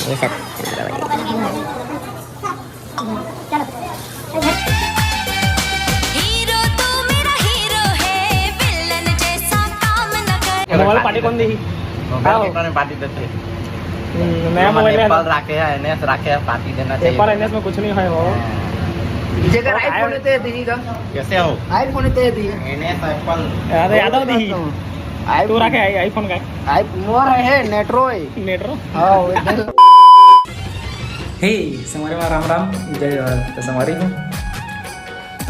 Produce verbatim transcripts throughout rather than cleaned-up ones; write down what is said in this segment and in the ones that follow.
ये सब। हीरो तू मेरा हीरो है, विलन जैसा काम न कर। मोबाइल पार्टी कौन दी? मोबाइल के कोने पार्टी देते? हम्म, नया मोबाइल है। एप्पल रखे है, एनएस रखे है, पार्टी देना चाहिए। एप्पल एनएस में कुछ नहीं है वो। जेकर आईफोन ते दी का? कैसे हो? आईफोन ते दी। NS Apple. अरे यादव दी। आई तू रखे है आईफोन का? आई मोर है नेट्रो है। नेट्रो। हाँ, वो इधर। हे संगवारी हो, राम राम, जय जोहार। तो संगवारी हो,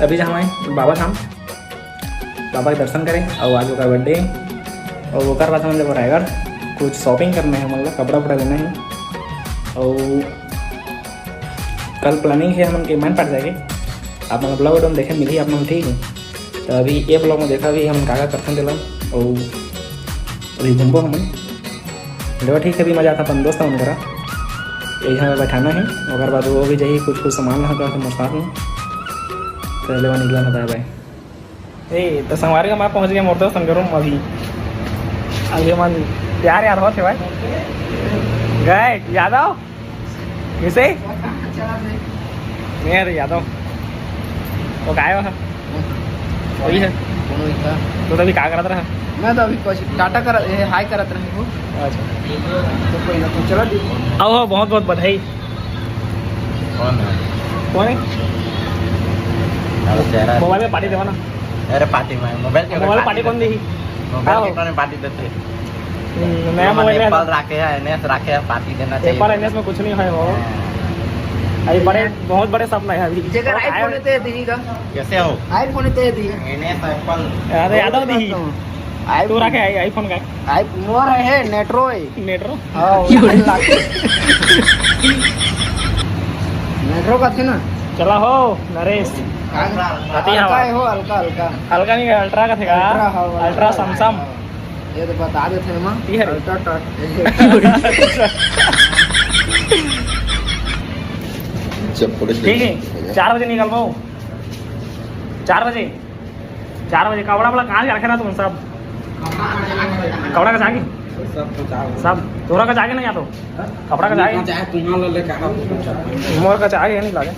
अभी जहाँ है बाबा धाम, बाबा के दर्शन करें और आज ओकर बर्थडे है। और ओकर बाद हमन जब रायगढ़ कुछ शॉपिंग करना है, मतलब कपड़ा उपड़ा लेना है। और कल प्लानिंग है हमन के मैन पार्क जाके, आप मन ब्लॉग उलॉग देखे मिलही आप मन, ठीक है। तो अभी ये ब्लॉग में देखा भी हमन का का करथन तेला, और अभी घूमबो हमन। चलो ठीक है, अभी मजा आता अपन दोस्त मन करा, यही हमें बैठाना है। ओकर बाद वो भी जाही कुछ कुछ सामान ला का मोर साथ में, तो लेवा निकला था। बाय बाय। ए तो संगवारी हो, मैं पहुंच गया मोर दोस्त के रूम में अभी। अभी मन प्यार यार होते भाई। गए यादव किसे? नहीं यार यादव, वो गायब है। वही है। कौन होता? तो तभी का करत रहा? मैं तो अभी कुछ टाटा कर ए, हाय करत रहे हो। अच्छा। तो कोई ना, तो चलो दी। अब हो, बहुत बहुत बधाई। कौन है? कौन है? अरे चेहरा। मोबाइल में पार्टी देवा ना। अरे पार्टी में मोबाइल के मोबाइल पार्टी कौन दी? मोबाइल के कोने पार्टी देते? हम्म, नया मोबाइल है। एप्पल रखे है, एनएस रखे है, पार्टी देना चाहिए। एप्पल एनएस में कुछ नहीं है वो। अभी बड़े, बहुत बड़े सपना है अभी। जेकर वो आईफोन आया- ते दी का? कैसे हो? आईफोन ते दी। NS Apple. अरे यादव दी। आई तू रखे है आईफोन का? आई मोर है नेट्रो है। नेट्रो। हाँ, वो लाख। नेट्रो का थे ना? चला हो नरेश। हल्का है हो, हल्का हल्का। हल्का नहीं, अल्ट्रा का थे का? अल्ट्रा, हाँ, अल्ट्रा समसम। ये तो बता देते हैं माँ। ठीक है। अल्ट्रा टट। चप्पल ठीक है, चार बजे निकलबो। चार बजे, चार बजे कपड़ा वपड़ा कहाँ रखे ना तुम सब? कपड़ा का जागे? सब तोरा का जागे नहीं या तो? कपड़ा का जागे? मोर का जागे नहीं लागे।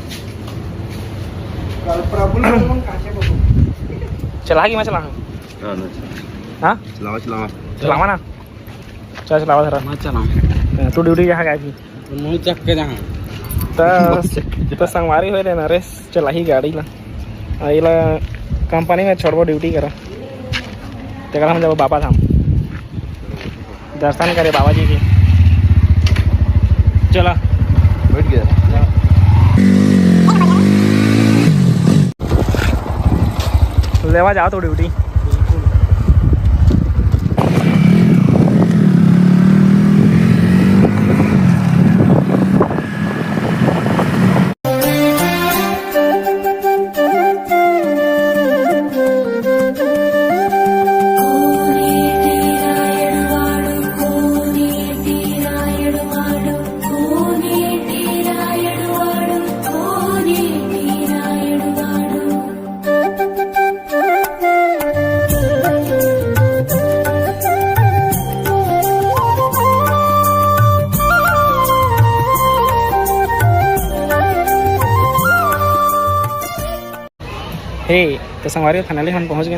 चला कि मैं चला? हाँ? चलावा चलावा। चलावा ना। चल चलावा जरा। मैं चलाऊँ। तू ड्यूटी कहाँ गया थी? मुँह चक के जहाँ। त त संगवारी होए ले नरेश चलाही गाड़ी ला। आ, एला कंपनी में छोड़बो ड्यूटी करा। तेकर हम जाबो बाबा धाम दर्शन करे बाबा जी के। चला। बैठ गया। लेवा जाओ तो ड्यूटी। हे, तो संगवारी हो, finally हम पहुंच गए।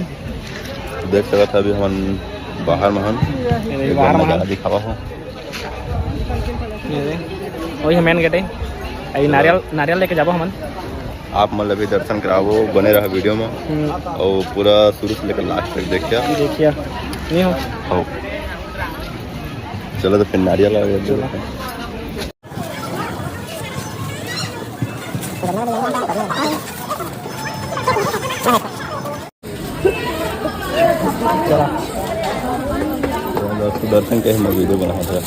देख सकत हव, अभी हमन बाहर में हन। ये एक बाहर बार में नजारा हन। दिखावा हो। ये दे, वही मेन गेट है। अभी नारियल, नारियल लेके जाबो हमन। आप मन ल भी दर्शन कराबो, बने रहा वीडियो में हम्म, और पूरा शुरू से लेकर लास्ट तक देखिए। देखिए, नहीं हो। हो, चलो तो फिर नारियल आ गया। तो दर्शन के हम वीडियो बना रहे।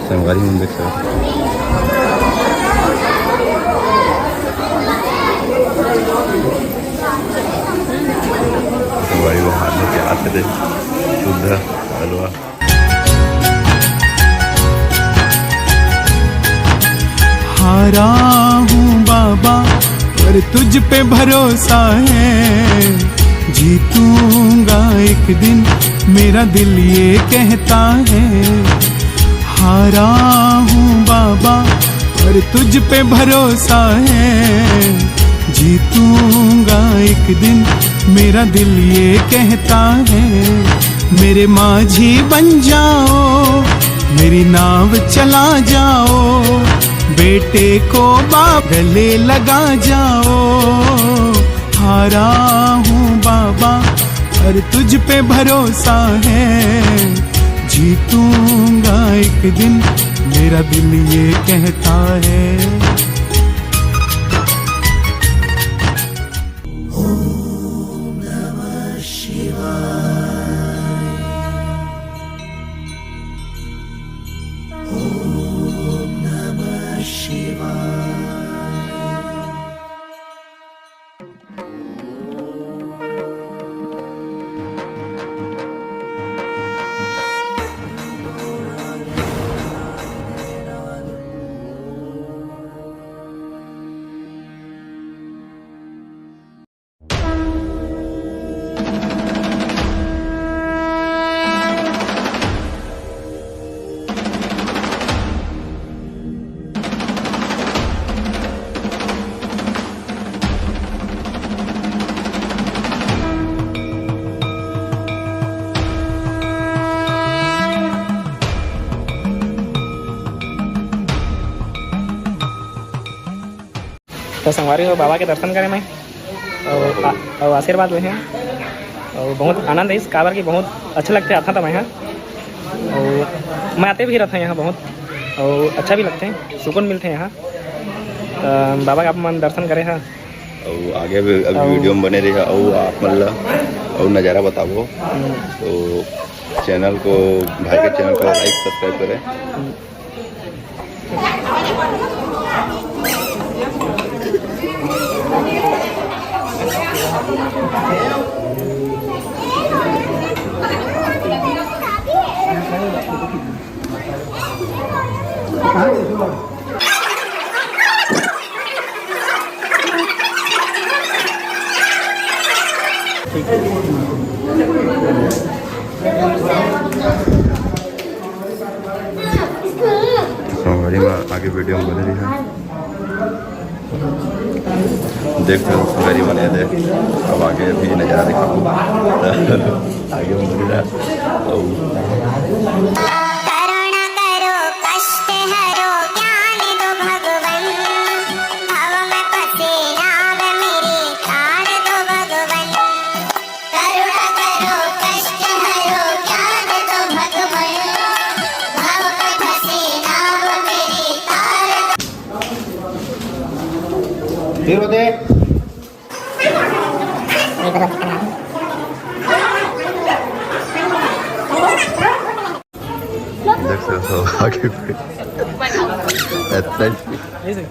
संगवारी मन देख सकत। संगवारी वो हाथ में क्या हाथ दे, शुद्ध हलवा। हारा हूँ बाबा, पर तुझ पे भरोसा है। जीतूंगा एक दिन, मेरा दिल ये कहता है। हारा हूँ बाबा, पर तुझ पे भरोसा है। जीतूंगा एक दिन, मेरा दिल ये कहता है। मेरे माझी बन जाओ, मेरी नाव चला जाओ, बेटे को बाप गले लगा जाओ। हारा हूँ बाबा, पर तुझ पे भरोसा है। जीतूंगा एक दिन, मेरा दिल ये कहता है। तो संगवारी हो, बाबा के दर्शन करे मैं अउ आ-, अउ आशीर्वाद लेहे अउ बहुत आनंद आइस, काबर कि बहुत अच्छा लगथे, आथा था मैं हा। अउ मैं आते भी रहता यहाँ बहुत, अउ अच्छा भी लगथे, सुकून मिलथे यहाँ। तो बाबा के आप मन दर्शन करे हा। अउ आगे भी अभी अउ वीडियो में बने रही अउ आप मन ला अउ नज़ारा बताबो। हम्म। तो चैनल को, भाई के चैनल को लाइक सब्सक्राइब करें। हम्म। संगवारी में आगे वीडियो में बने रही है। देख लो संगवारी बने दे, अब आगे भी नज़ारा दिखाऊँ। आगे में बने रहा। करुणा करो, कष्ट हरो, ज्ञान दो भगवन। भव में फंसे नाव मेरे, तार दो भगवन। करुणा करो, कष्ट हरो, ज्ञान दो भगवन। भव में फंसे नाव मेरे, तार दो। फिर वो देख। देख सकते हो आगे पे इतना स्पीड,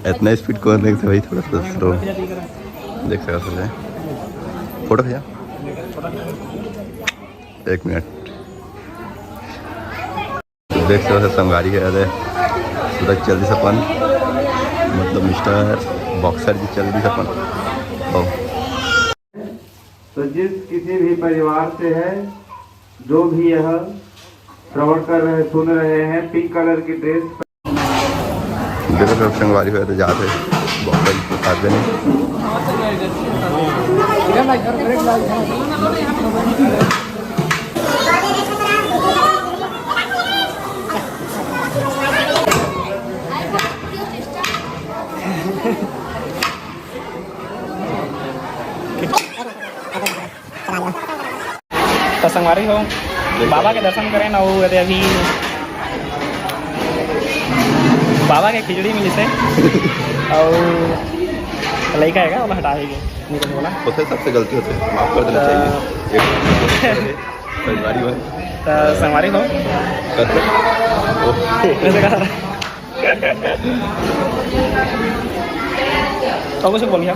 इतना स्पीड कौन देख सकते भाई, थोड़ा सा स्लो। देख सकते हो फोटो खींचा। एक मिनट। देख सकते हो संगवारी है, अरे सूरज चल दिस अपन, मतलब मिस्टर बॉक्सर जी चल दिस अपन। ओ। तो जिस किसी भी परिवार से है, जो भी यह श्रवण कर रहे, सुन रहे हैं, पिंक कलर की ड्रेस देखो सब संगवारी हो तो जात है बॉक्सर जी प्रसाद देने। तो संगवारी हो, बाबा के दर्शन करेन अउ एदे अभी बाबा के खिचड़ी मिलिस हे अउ लइका हे का, ओला हटावे के, निकल बोला। होथे, सबसे गलती होथे, माफ कर देना तो चाहिए। एक संगवारी हो। तो संगवारी हो। करते? ओह। ऐसे कहा। तो कुछ बोलिए।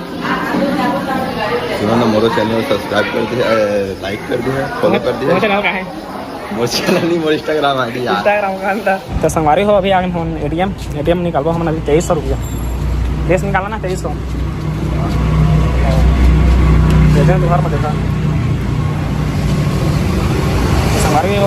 सुनो ना, मोरो चैनल सब्सक्राइब कर दिया, ए, लाइक कर दिया, फॉलो कर दिया। मोर चैनल का है? मोर चैनल नहीं, मोर Instagram ID यार। Instagram का अंदर। तो संगवारी हो, अभी आगे हम एटीएम, एटीएम निकालबो हमन अभी तेईस सौ रुपया। देश निकाला ना, तेईस सौ। देखते हैं, दोबारा में देखा।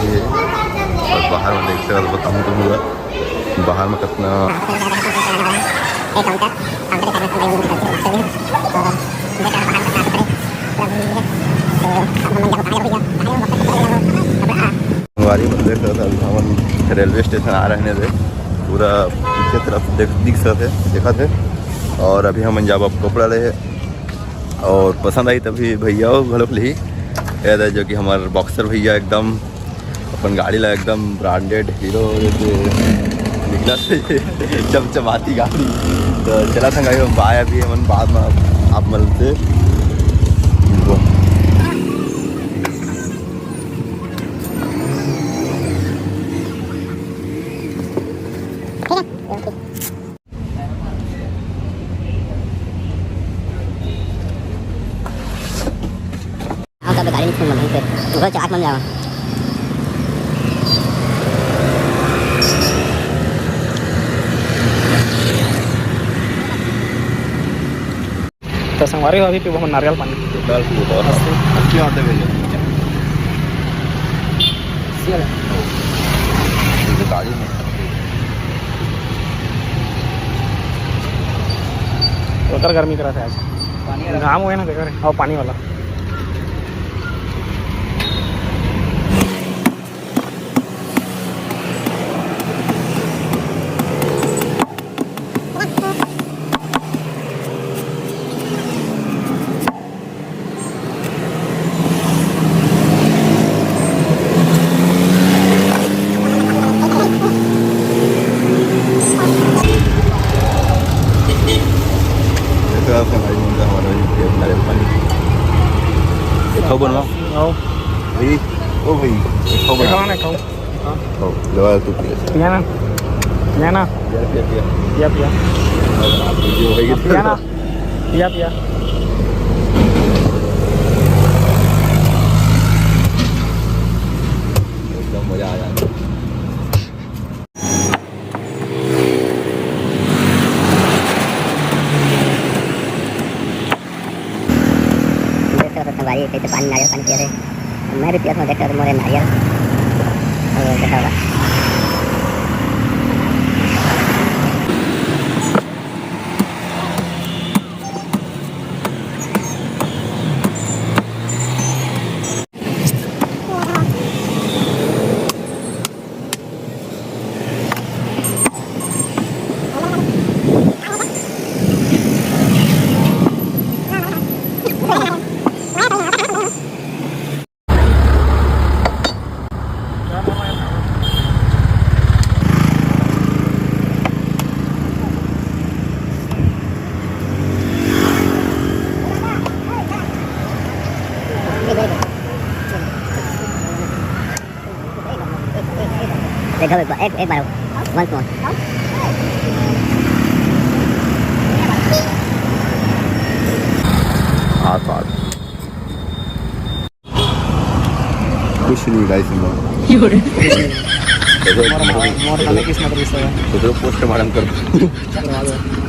भी है। और बाहर में देख सकत हो, बताऊँ तो पूरा बाहर में कितना संगवारी मन देख सकत हो, अभी हमन रेलवे स्टेशन आ रहे हैं, पूरा पीछे तरफ देख, दिख सकत है, देखत है। और अभी हमन जाब अब कपड़ा ले, और पसंद आई तभी भैया हो घलोक लिही। ये दे जो कि हमार बॉक्सर भैया एकदम अपन गाड़ी ला एकदम ब्रांडेड हीरो जैसे निकला थे चमचमाती गाड़ी। तो चला था गाड़ी में बाय, अभी हमन बाद में आप मिलते। आओ, तब गाड़ी में घूम, घूम के घर चाट मन जावा। तो संगवारी हो, अभी पीबो हम नारियल पानी। चल, तू तो हंसी, हंसी आते भैया। ये गाड़ी में। ओकर गर्मी करा था आज। पानी वाला। घाम हुए ना, देखो रे, आओ पानी वाला। देखो आपका भाई बनता हमारा भाई, ये नारियल पानी। खाओ बनवा। आओ। भाई, ओ भाई, खाओ बनवा। खाओ ना, खाओ। हाँ। खाओ, लो यार, तू पिया। पिया ना। पिया ना। यार, पिया, पिया। पिया, पिया। और आप जो है, पिया ना। पिया, पिया। एकदम मजा आ जाता है। देख सकत हव संगवारी, कैसे पानी, नारियल पानी पियत हे। मैं भी पियत हूँ, देख सकत हव मोरे नारियल। और देखा होगा। एक, एक बार, एक, एक बार, once more. हाथ, हाथ। कुछ नहीं, guys, मैं मोर, मोर काले किस्मत रहिस हे। तो पोस्टमार्टम कर।